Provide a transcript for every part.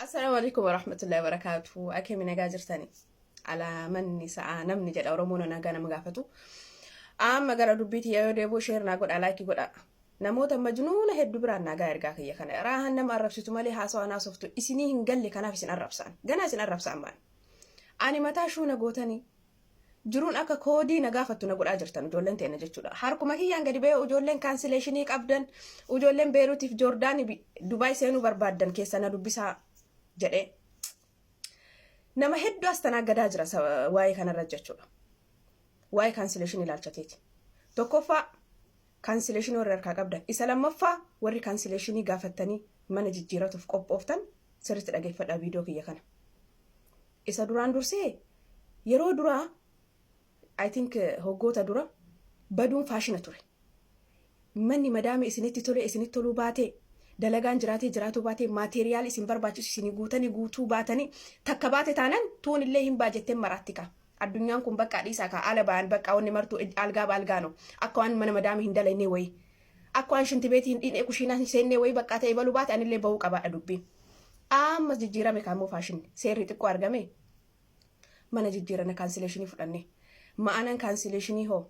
Assalaamu alaikum warahmatullahi wabarakaatu. Akkami nagaa jirtani? Alaamanni sa'aa namni jedha Oromoon nagaa nama gaafatu. Amma gara dubbiitti yoo deebi'u share naa godha, like godha. Namoota majnuuna hedduu biraan nagaa ergaa kiyya kana. Raahan nama arrabsitu malee haasawaa naasoftu isinii hin galle, kanaaf isin arrabsaan. Ganaa isin arrabsaan maal? Ani mataa shuuna gootanii jiruun akka koodii na gaafattu na godhaa jirtan ijoolleen teena jechuudha. Harkuma kiyyaan gadi ba'ee ijoolleen cancellation qabdan, ijoolleen Beeruutiif Joordaanii Dubaay seenuu barbaaddan keessa na dubbisaa jedhee. Nama hedduu as tanaaggadaa jira waa'ee kanarra jechuudha. Waa'ee cancellation ilaalchateeti. Tokkoffaa, cancellation warri harkaa qabdan. Isa lammaffaa, warri cancellation gaafattanii mana jijjiiratuuf qophooftan sirriitti dhageeffadhaa viidiyoo kiyya kana. Isa duraan dursee, yeroo duraa, I think hoggoota dura, baduun faashina ture. Manni madaame isinitti tole isinitti toluu baatee, dalagaan jiraatee jiraatuu baatee, material isin barbaachisu isinii guutanii guutuu baatanii, takka baate taanan tuun illee hin baajetteen maraatti ka. Addunyaan kun bakka dhiisaa ka ala ba'an bakka wanni martuu algaa baalgaano akka waan mana madaame hin dalaynee wayii. Akka waan shintibeetii hin dhiinee kushiinaa hin seennee wayii bakka ta'e baluu baate anillee bahuu qabaadha dubbiin. Amma jijjiirame kaammoo faashinni seerri xiqqoo argame mana jijjiirana cancellation fudhanne. Ma'anan cancellation hoo?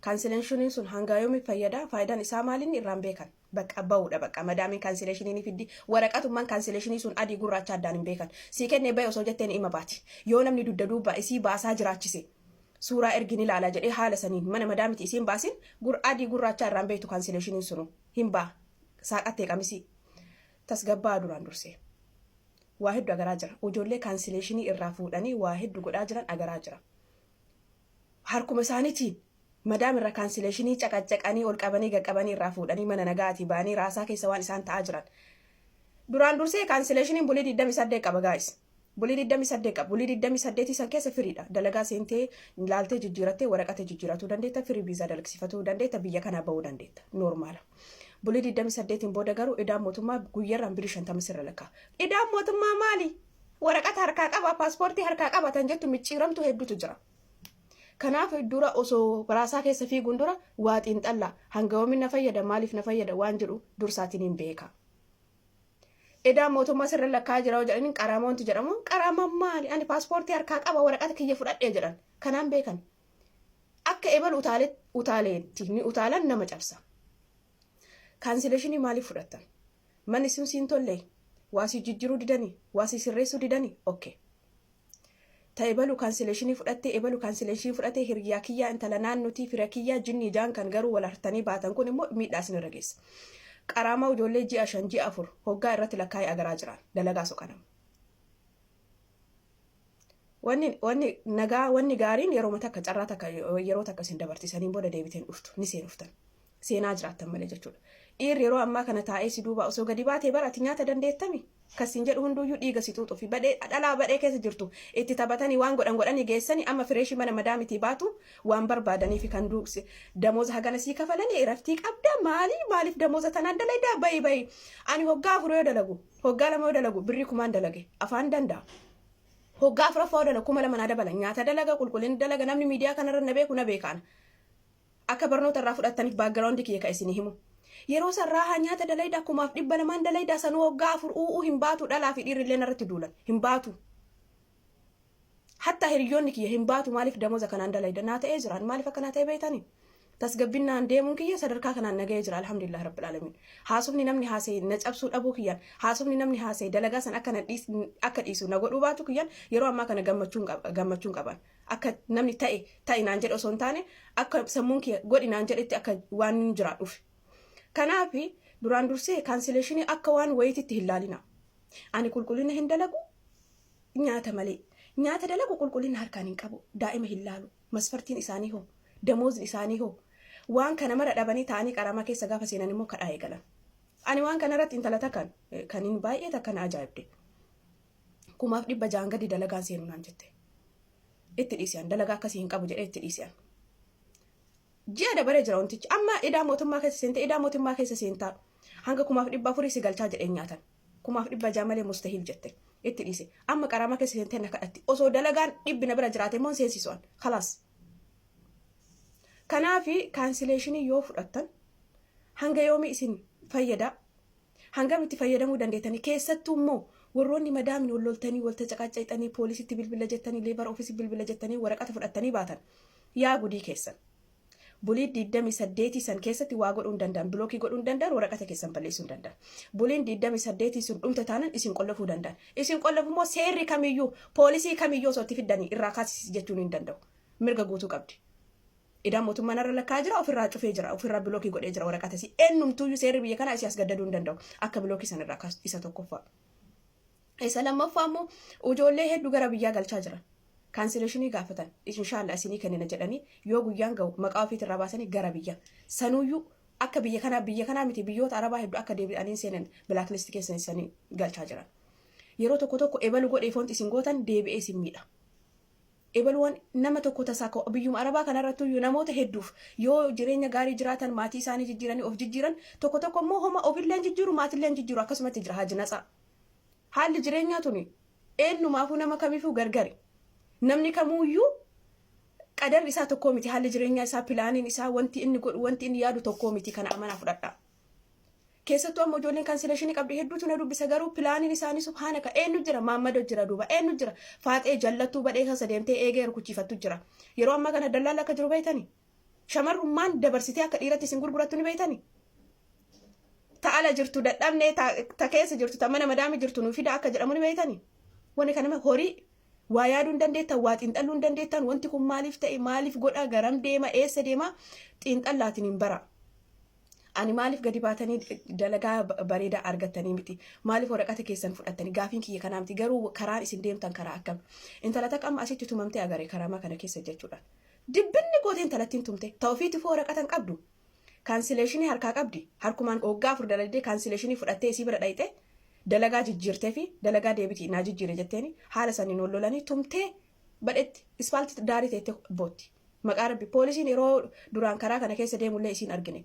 Cancellationiin sun hanga yoomii fayyada? Faayidaan isaa maalinni irraan beekan? Bakka bahuudha, bakka madaamiin cancellation ni fiddi. Waraqatummaan cancellation sun adii gurraacha addaan hin beekan. Sii kennee bahe osoo jetteen ima baati. Yoo namni dugda duuba isii baasaa jiraachise, suuraa ergin ilaala jedhee haala saniin mana madaamiti isiin baasin adii gurraacha irraan beektu, cancellationiin sunu hin baa. Saaqattee qamisii. Tasgabbaa duraan dursee. Waa hedduu agaraa jira. Ijoollee cancellation irraa fuudhanii waa hedduu godhaa jiran agaraa jira. Harkuma isaaniitiin madaam irra cancellation caqaccaqanii ol qabanii gaqqabanii irraa fuudhanii mana nagaatii ba'anii raasaa keessa waan isaan ta'aa jiran. Duraan dursee cancellationiin bulii 28 qaba, guys. Bulii 28 qaba. Bulii 28 san keessa firiidha. Dalagaa seentee laaltee jijjiirattee waraqata jijjiiratuu dandeetta. Firii viizaa dalagsiifatuu dandeetta. Biyya kanaa bahuu dandeetta. Normal. Bulii 28 booda garuu idaan mootummaa guyyarraan birii 50 sirra lakkaa. Idaan mootummaa maali? Waraqata harkaa qaba, paaspoortii harkaa qaba tan jettu micciiramtu hedduutu jira. Kanaaf dura osoo raasaa keessa fiiguun dura waa xiinxallaa, hanga yoomiin na fayyada, maaliif na fayyada waan jedhu dursaatiin hin beeka. Idaan mootummaa sirra lakkaa jira yoo jedhaniin qaraamaa wanti jedhamu, qaraamaa maali? Ani paaspoortii harkaa qaba, waraqata kiyya fudhadhee jedhan. Kanaan beekan. Akka ebal utaaleetti ni utaalan, nama cabsa. Cancellation maaliif fudhattan? Manni sun siin tollee? Waa si jijjiiruu didanii? Waa si sirreessuu didanii? Okay. Ta ebalu cancellation fudhattee, ebalu cancellation fudhatee, hiriyaa kiyyaa, intala naannotii, fira kiyyaa, jinni ijaan kan garuu wal hartanii baatan kun immoo miidhaa isin irra geessa. Qaraamaa ijoollee ji'a 5, ji'a 4 hoggaa irratti lakkaa'ee agaraa jiran dalagaa soqanama. Wanni nagaa, wanni gaariin yeroo takka carraa takka yeroo takka isin dabartisaniin booda deebiteen dhuftu ni seenuftan. Seenaa jiraattan malee jechuudha. Dhiirri yeroo ammaa kana taa'ee si duuba osoo gadi baatee bara ati nyaata dandeettami? Kasiin jedhu hunduyyuu dhiiga si xuuxuu fi badhee dhalaa badhee keessa jirtu itti taphatanii waan godhan godhanii geessanii amma fresh mana madaamitii baatu waan barbaadanii fi kan duuqsi damooza hagana sii kafalanii iraftii qabda, maali, maaliif damooza tanaan dalaydaa, bayi bayi. Ani hoggaa 4 yoo dalagu, hoggaa 2 yoo dalagu birrii kumaan dalage afaan danda'a. Hoggaa afuraffaa yoo dalagu 2000 naa dabala. Nyaata dalaga, qulqullina dalaga, namni miidiyaa kanarra na beeku na beekaana. Akka barnoota irraa fudhattaniif background kiyya ka isinii himu. Yeroo san raahaa nyaata dalaydaa 1200n dalaydaa, sanuu hoggaa 4 u'uu hin baatu, dhalaa fi dhiirri illee narratti duulan hin baatu. Hatta hiriyoonni kiyya hin baatu, maaliif damooza kanaan dalayda naa ta'ee jiraan, maaliif akka naa ta'e beeytanii? Tasgabbinnaan deemuun kiyya sadarkaa kanaan nagahee jira, alhamdulillah rabbil alamin. Haasofni namni haasa'e na cabsuu dhabuu kiyyaan, haasofni namni haasa'e dalagaa san akka na akka dhiisu na godhuu baatu kiyyaan, yeroo ammaa kana gammachuun qaba, gammachuun qaban. Akka namni ta'e ta'i naan jedhe osoo hin taane, akka sammuun kiyya godhi naan jedhetti akka waan hin jiraadhuuf. Kanaaf duraan dursee cancellation akka waan wayiititti hin laalina. Ani qulqullina hin dalagu nyaata malee. Nyaata dalagu qulqullina harkaan hin qabu. Daa'ima hin laalu. Masfartiin isaanii hoo? Damoozni isaanii hoo? Waan kana mara dhabanii ta'anii qaraamaa keessa gaafa seenan immoo kadhaa eegalan. Ani waan kana irratti intala takkan kan hin baay'ee takka na ajaa'ibde. 1600n gadi dalagaan seenu naan jette. Itti dhiisi'an, dalagaa akkasii hin qabu jedhee itti dhiisi'an. Ji'a dabaree jira wantichi. Amma idaa mootummaa keessa seente, idaa mootummaa keessa seentaa. Hanga 1400 si galchaa jedheen nyaatan. 1600 malee mustahiil jette. Itti dhiise. Amma qaraamaa keessa seentee na kadhatti. Osoo dalagaan dhibbi na bira jiraate immoo hin seensisu'an. Khalaas. Kanaafi cancellation yoo fudhattan hanga yoomii isin fayyada? Hangam itti fayyadamuu dandeettanii? Keessattuu immoo Warroonni madaamin wal loltanii, wal tacaqaccayxanii, poolisitti bilbila jettanii, labour office bilbila jettanii waraqata fudhattanii baatan. Yaa gudii keessan. Bulii 28 san keessatti waa godhuu hin danda'an, block godhuu hin danda'an, waraqata keessan balleessuu hin danda'an. Buliin 28 sun dhumte taanan isin qollofuu danda'an. Isin qollofu immoo seerri kamiyyuu, poolisii kamiyyuu osoo itti fiddanii irraa kaasisi jechuun hin danda'u. Mirga guutuu qabdi. Idaan mootummaan irra lakkaa jira, ofirraa cufee jira, ofirraa block godhee jira waraqata isii. Eenyumtuuyyuu seerri biyya kanaa isii as gaddaduu hin danda'u. Akka block san irraa kaasu isa tokkoffaa. Isa lammaffaa immoo ijoollee hedduu gara biyyaa galchaa jiran. Cancellation gaafatan, inshaallah isinii kennina jedhanii, yoo guyyaan ga'u maqaa ofiitirraa baasanii gara biyya. Sanuyyuu akka biyya kanaa miti, biyyoota Arabaa hedduu akka deebi'anii seenan blacklist keessa isanii galchaa jiran. Yeroo tokko tokko ebalu godhee foonti isin gootan deebi'ee isin miidha. Ebaluuwwan nama tokko tasaa biyyuma Arabaa kanarratti iyyuu namoota hedduuf yoo jireenya gaarii jiraatan, maatii isaanii jijjiiranii of jijjiiran, tokko tokko immoo homa ofillee jijjiiru, maatillee jijjiiru, akkasumatti jira haji natsaa. Haalli jireenyaa tuni eenyumaafuu nama kamiifuu gargari. Namni kamuuyyuu qadarri isaa tokkoo miti, haalli jireenyaa isaa, planiin isaa, wanti inni godhu, wanti inni yaadu tokkoo miti, kana amanaa fudhadha. Keessattuu amma ijoolleen cancellation qabdi hedduutu na dubbisa, garuu planiin isaanii subhaanaka, eenyu jira, Maammado jira, duuba eenyu jira, Faaxee jallattuu badhee keessa deemtee eegee rukuchiifattu jira. Yeroo ammaa kana dallaala akka jiru beeytani. Shamarrummaan dabarsitee akka dhiiratti isin gurgurattu ni beeytani. Ta ala jirtu dadhabnee, ta keessa jirtu, ta mana madaami jirtu nu fida akka jedhamu ni beeytani. Wanni kana horii waa yaaduu hin dandeettan, waa xiinxalluu hin dandeettan, wanti kun maaliif ta'e, maaliif godha, garam deema, eessa deema, xiinxallaatiin hin bara. Ani maaliif gadi baatanii dalagaa bareedaa argattanii miti? Maaliif waraqata keessan fudhattanii? Gaafiin kiyya kanaa miti. Garuu karaan isin deemtan karaa akkam? Intala takka amma asitti tumamtee agare karamaa kana keessa jechuudha. Dibbinni gootee intalattiin tumte. Ta ofiitifuu waraqata hin qabdu. Cancellation harkaa qabdi. Harkumaan waggaa 4 dalagdee cancellation fudhattee isii bira dhayxee dalagaa jijjiirtee fi dalagaa deebiti naa jijjiire jetteeni haala saniin wal lolanii tumtee badhetti ispaaltii daarii teettee bootti. Maqaa Rabbi, poolisiin yeroo duraan karaa kana keessa deemullee isiin argine.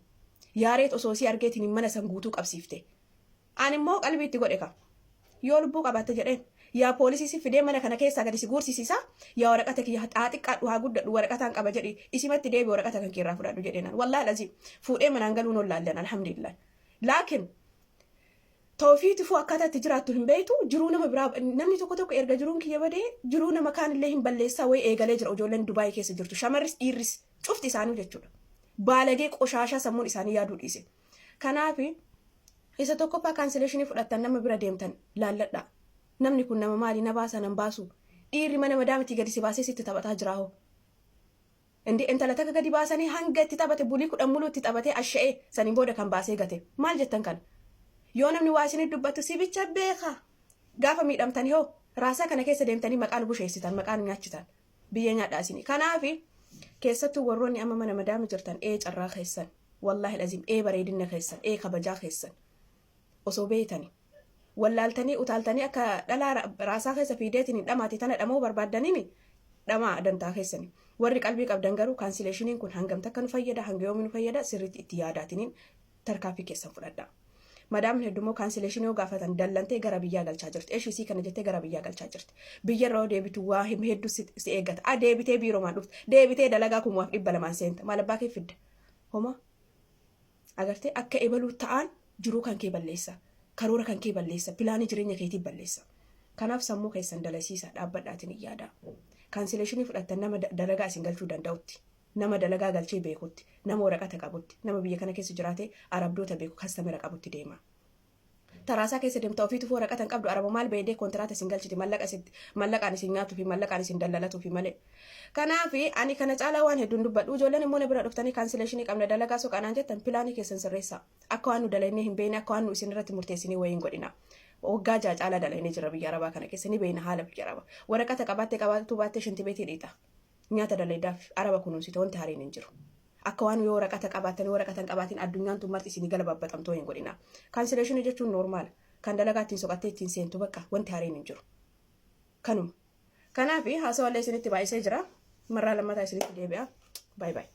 Yaareet osoo isii argeetiin mana san guutuu qabsiifte. Ani immoo qalbii itti godhe ka. Yoo lubbuu qabaatte jedheen. Yaa poolisii si fidee mana kana keessaa gadi si guursisiisa. Yaa waraqata kiyya haa xiqqaadhu haa guddadhu waraqataan qaba jedhi isimatti deebi, waraqata kan keerraa fudhadhu jedheenan. Wallaahi lazim fuudhee manaan galuun ol laallan, alhamdulillah. Laakiin toofiitifuu akkaataa itti jiraattu hin beektu, jiruu nama biraa namni tokko tokko erga jiruun kiyya badee jiruu nama kaanillee hin balleessaa wayii eegalee jira. Ijoolleen Dubaayii keessa jirtu, shamarris dhiirris cufti isaanii jechuudha. Baalagee qoshaashaa sammuun isaanii yaaduu dhiise. Kanaaf isa tokkoffaa, cancellation fudhattan nama bira deemtan laalladhaa. Namni kun nama maali, na baasa nan baasu? Dhiirri mana madaamitii gadi si baasee sitti taphataa jira hoo. Indi intala takka gadi baasanii hanga itti taphate, bulii 10 muluu itti taphatee asha'ee saniin booda kan baasee gate. Maal jettan kana? Yoo namni waa isinit dubbatu si bicha beeka. Gaafa miidhamtanii hoo raasaa kana keessa deemtanii maqaa nu busheessitan, maqaa nu nyaachitan. Biyya nyaadhaa isinii. Kanaaf keessattuu warroonni amma mana madaami jirtan, ee carraa keessan. Wallaahi lazim, ee bareedina keessan, ee kabajaa keessan. Osoo beeytani. Wallaaltanii utaaltanii akka dhalaa raasaa keessa fiideetiin hin dhamaate tana dhamoo barbaaddaniimi dhamaa dantaa keessani. Warri qalbii qabdan garuu cancellationiin kun hangam takka nu fayyada, hanga yoomii nu fayyada, sirriitti itti yaadaatiniin tarkaaffii keessan fudhadha. Madaamin heddummoo cancellation yoo gaafatan dallantee gara biyyaa galchaa jirti. Eshii isii kana jettee gara biyyaa galchaa jirti. Biyya irra yoo deebitu waa hedduu si eeggata. A deebitee biiroomaan dhufte. Deebitee dalagaa 2,200 seenta. Maal abbaa kee fidda? Homaa. Agartee, akka ebaluu ta'an jiruu kan kee balleessa. Karoora kan kee balleessa. Plan jireenya keetii balleessa. Kanaaf sammuu keessan dalasiisa dhaabbadhaatiin hin yaada. Cancellation fudhattan nama dalagaa isin galchuu danda'utti. Nama dalagaa galchee beekutti. Nama waraqata qabutti. Nama biyya kana keessa jiraate arabdoota beeku, customer qabutti deema. Taraasaa keessa deemta, ofiitu waraqata hin qabdu, araba maal beedee kontiraata isin galchiti, mallaqa isin mallaqaan isin nyaatuu fi mallaqaan isin daldalatuu fi malee. Kanaaf ani kana caalaa waan hedduun dubbadhu. Ijoolleen immoo na bira dhuftanii cancellation qabna, dalagaa soqanaan jettan, plan keessan sirreessaa. Akka waan nu dalagnee hin beekne, akka waan nu isin irratti murteessinee wayii hin godhina. Waggaa 6 caalaa dalagnee jira biyya Arabaa kana keessa, ni beekna haala biyya Arabaa. Waraqata qabaattee qabaattuu baattee shintibeetii dhiita. Nyaata dalaydaaf araba kunuunsite, wanti hariin hin jiru. Akka waan yoo waraqata qabaatanii waraqata hin qabaatin addunyaan tun marti isinii gala babbaxamtoo hin godhina. Cancellation jechuun normal. Kan dalagaa ittiin soqattee ittiin seentu, bakka wanti hariin hin jiru. Kanuma. Kanaaf haasawallee isinitti baay'isee jira. Marraa lammataa isinitti deebi'a. Bye bye.